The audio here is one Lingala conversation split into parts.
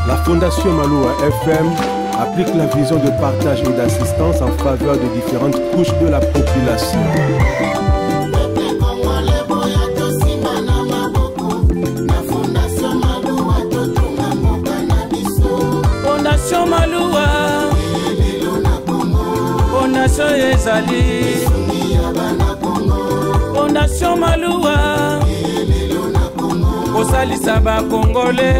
La Fondation Maloua FM applique la vision de partage et d'assistance en faveur de différentes couches de la population. Fondation Maloua Fondation ezali Fondation Maloua kosalisa bakongole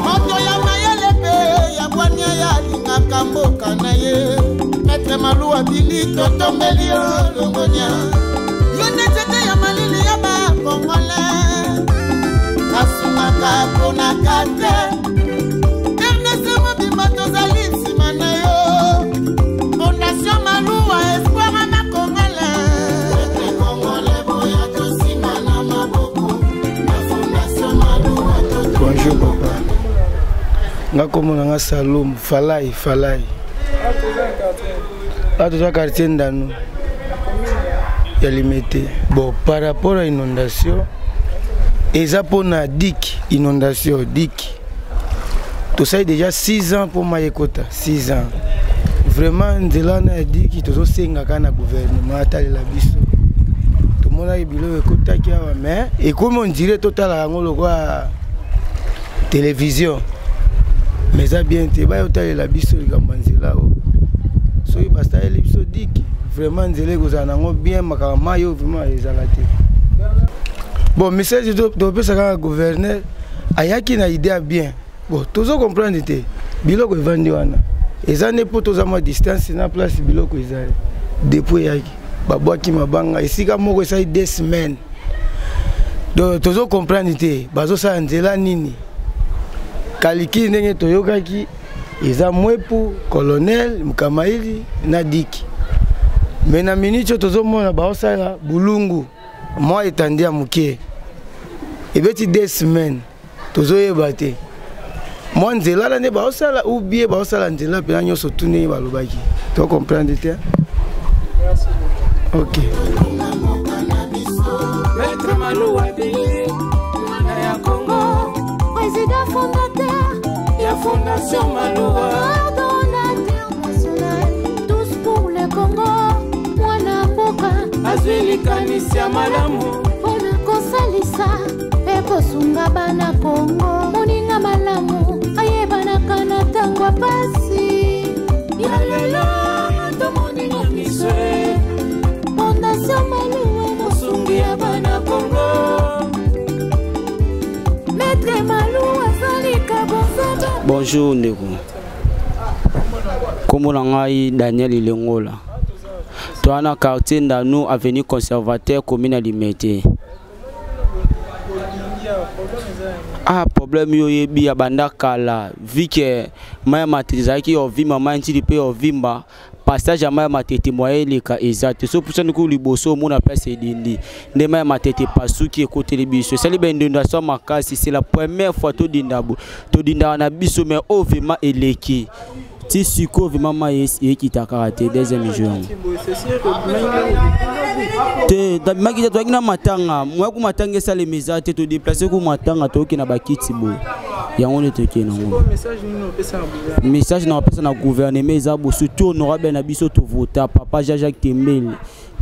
moto ya mayele mpe ya bwania ya alingaka mboka na ye metre maluwa bili totombeli yo longonia yo nde nzete ya malili ya bakongole asungaka ponaka te rdc mobimba tozali nsima na yo fondation maluwa espoir ya bakongole Bonjour papa. Nga kombo na nga Salum Falai Falai. Awa toza quartier Ndanu ya Limete. Bon, par rapport à inondation eza mpona dik inondation dik tosali déjà 6 ans mpo mai ekota 6 ans vraiment nzela wana ya diki tozosenga kaka na gouvernement atalela biso tomonaki biloko ekotaki awa mais ekomi ondire totala yango lokola télévision mais eza bien te baya otalela biso likambo ya nzela oyo soki basaleli biso diki vraiment nzela ekozala nango bien makambo mai oyo vraiment ezala te bon message topesa kaka gouverneur ayaki na idée ya bien bon tozo comprendre te biloko evandi wana eza nde mpo toza mwa distance na place biloko ezali depuis eyaki babwaki mabanga esika moko esali deux semaines donc tozo comprendre te bazosala nzela nini kaliki ndenge toyokaki eza mwepu colonel mkamaili na diki me na minute oyo tozomona baosala bulungu mwa etandi ya moke ebeti deux semaines tozoyeba te mwa nzela na nde baosala ou bien baosala nzela mpena nyonso tu ndenge balobaki to comprendre te ok Maître Malouwa Billy, mwana ya Congo, président fondateur ya Fondation Malouwa, coordonnateur national, tous pour le Congo, mwana mboka azwi likanisi ya malamu mpona kosalisa mpe kosunga bana Kongo. Moninga malamu ayebanaka na ntango ya pasi. Ya lelo tomoni na miso Fondation Maluwa, mosungi ya bana Kongo. Maître Maluwa azalika bonzaba. Bonjour ndeko, kombo na ngai Daniel Ilengola, toza na quartier Ndanu, avenue Conservateur, commune ya Limete. Ah, problème yo oyebi ya banda kala, vu que mai ya matete ezalaki ya ovimba, mai ntili mpe ya ovimba, passage ya mai ya matete moyen eleka eza te. So pusani ku liboso omona place edindi nde mai ya matete epasuki ekoteli biso, esali ba inondation makasi. C'est la première fois todinda bo todindaka na biso, mais oyo vraiment eleki ti sikoyo, vraiment mai ekita kaka te. Deuxième jour te tabimaki te, toyaki na matanga moya ku matanga esalema eza te, todeplace ku matanga, toyoki na bakiti boye, yango nde tokei nango. Message na opesa na gouvernement eza bo surtout honorable na biso tovota papa Jean-Jacques Tembele,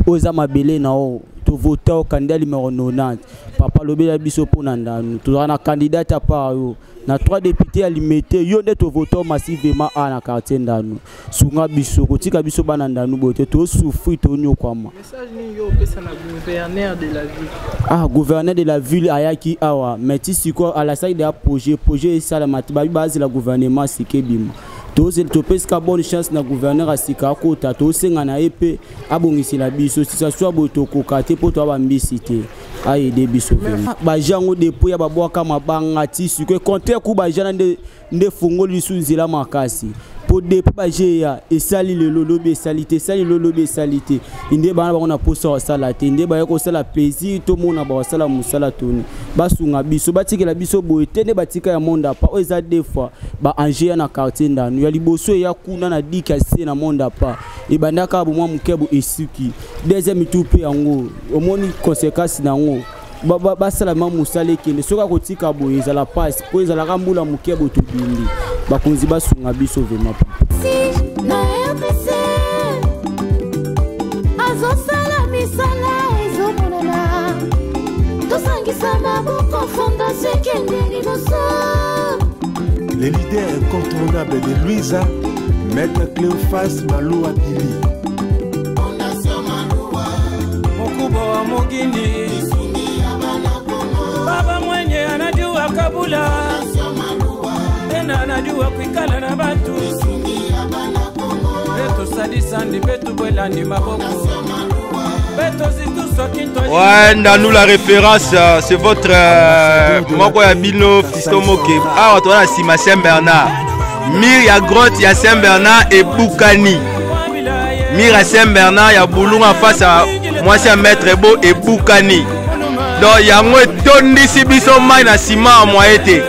oyo eza mabele na oyo tovota o candidat numéro 90. Papa, lobela biso mpo na Ndanu, tozala na candidat à part yo na 3 député ya Limete, yo nde tovota massivement a na quartier Ndanu. Sunga biso, kotika biso bana Ndanu boye te, tosouffrir, tonyokwama. Message nini yo opesa na gouverneur de la ville? Ah, gouverneur de la ville ayaki awa, mais ti sikoyo alasaki deya projet esalama te. Babi bazela gouvernement sika ebima, tozela, topesika bonne chance na gouverneur ya sika akota, tosenga na ye mpe abongisela biso situation boye, tokoka te mpo toya bambisi te, ayede biso vraiment. Baja yango depuis ya babwaka mabanga ti sikoyo, contraire ku baja na nde nde fongoli lisusu nzela makasi, mpo depuis baje ya esali lelo lobi esali te, esali lelo lobi esali te, nde bana bango na posa kosala te, nde baye kosala plaisir, tomona bakosala mosala toni, basunga biso, batikela biso boye te nde batika ya monde apa. Oyo eza deux fois baange ya na quartier Ndanu, ya liboso eya kuna na diki ya se na monde apa, ebandaka bomwa moke bo esuki. Deuxième tour mpe yango omoni conséquence na yango. Basala ma mosala ekende. Soki akotika boye, ezala mpasi, mpo ezalaka mbula moke boye, tobindi. Bakonzi basunga biso vraiment. Na RDC azosala misala ezomonana. Tosangisa maboko, fondation ekende liboso. Le leader incontournable de Louisa, Maître Cléophas Maloua Billy. Mukubwa wa mugini, baba mwenye anajua kabula, tena anajua kuikala na batu, betusadisandi betubwelandi maboko. Ouais, Nanou la référence, c'est votre moko ya bino Fiston Moke. Awa toza na nsima Saint Bernard. Mur ya grotte ya Saint Bernard ebukani. Mur ya Saint Bernard ya Bulunga face à mwasi ya maître Bo ebukani. Donc yango etondisi biso mai na nsima ya moye te.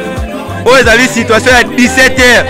Oyo ezali situation ya 17 heures.